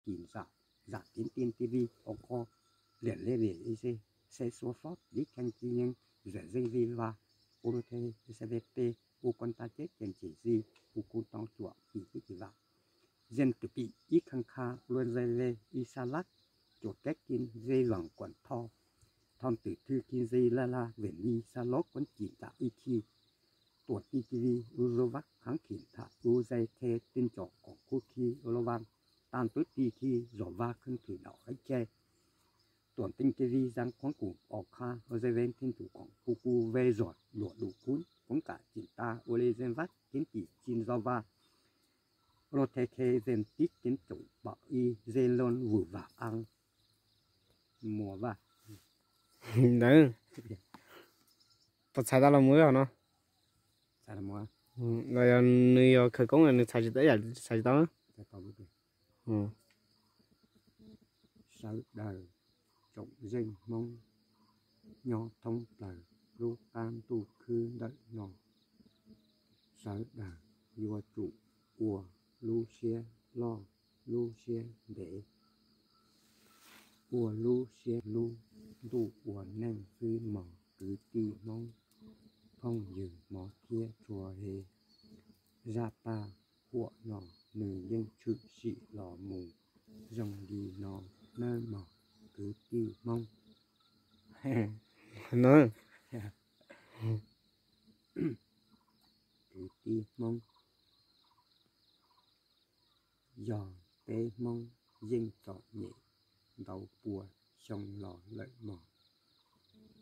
kis zam, zam kev ntiaj teb li o ko, liam le vim ib ze, xe xua fob ib kheej ci yeej zam zeej vi va, ua rau the xe ve pe, ua koj nta ceb ceem cem zi, ua kuv tau cuam kis teb ci vam. Zeej twm pim ib kheej kha ua luaj ze ve ib xa lab, cuam kab kis ze vam kuam tho, tho twm thwj kis ze la la vem li xa lob kuv cim ntam ib khi, tuam ti ci vi ua zov vab khav khim tham ua ze the tij ncom koom kuj khi ua lo va, ta tuab ti khi zom va kheej thwm nraum qab ce, tuam teej ci vi zam khuab kum os kha ua ze ve thij tus koom kuj kuj ve zom luam lus kub koob kam cim ta ua li ze vab keeb tim ci zov va, ua lo the khe ze tib keeb tsoom pom ib ze lo vwm vam a, muas vaj. Ntawd, puas txhais tau los mus no? Los yog nws yog khawv koob nws txhais tsis tau, yam txhais tsis tau na. Sawv daws tsoom zeej Hmoob nyob thoob plaws lub qab ntuj khwb ntawm no, sawv daws yuav tsum ua lub siab loj lub siab ntev, ua lub siab lub ntuj ua neej xwb mog kwv tij Hmoob, phooj ywg hmov thiab tshua he. Zaj paj huam no nws yeej tshwm sim los mus zoo li no nawb mog kwv tij Hmoob. Kwv tij Hmoob, yog peb Hmoob yeej txom nyem ntau pua xyoo los lawm mog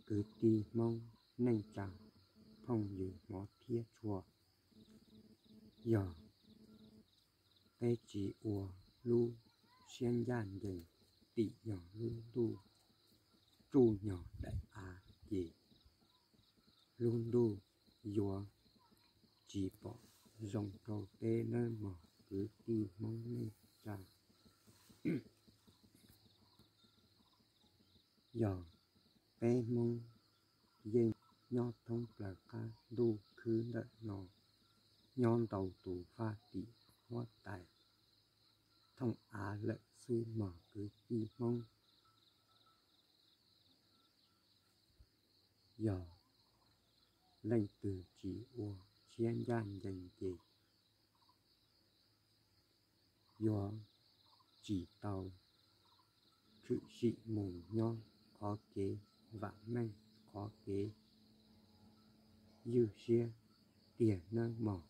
kwv tij Hmoob neej tsa, phooj ywg hmov thiab tshua. Yog peb tsis ua lub siab ncaj ncees tim nyog lub ntuj tsuj nyog daim av ces lub ntuj yuav tsis pom zoo rau peb nawb mog kwv tij Hmoob neej tsa. Yog peb Hmoob yeej nyob thoob plaws qab ntuj khwb ntawm no, nyob ntau tus faj tim huab tais thooj av lawm xwb mog kwv tij Hmoob. Yog leej twg tsis ua siab ncaj ncees ces yuav tsis tau tshwm sim mus nyob qhov kev vam meej, qhov kev ywj siab tiag nawb mog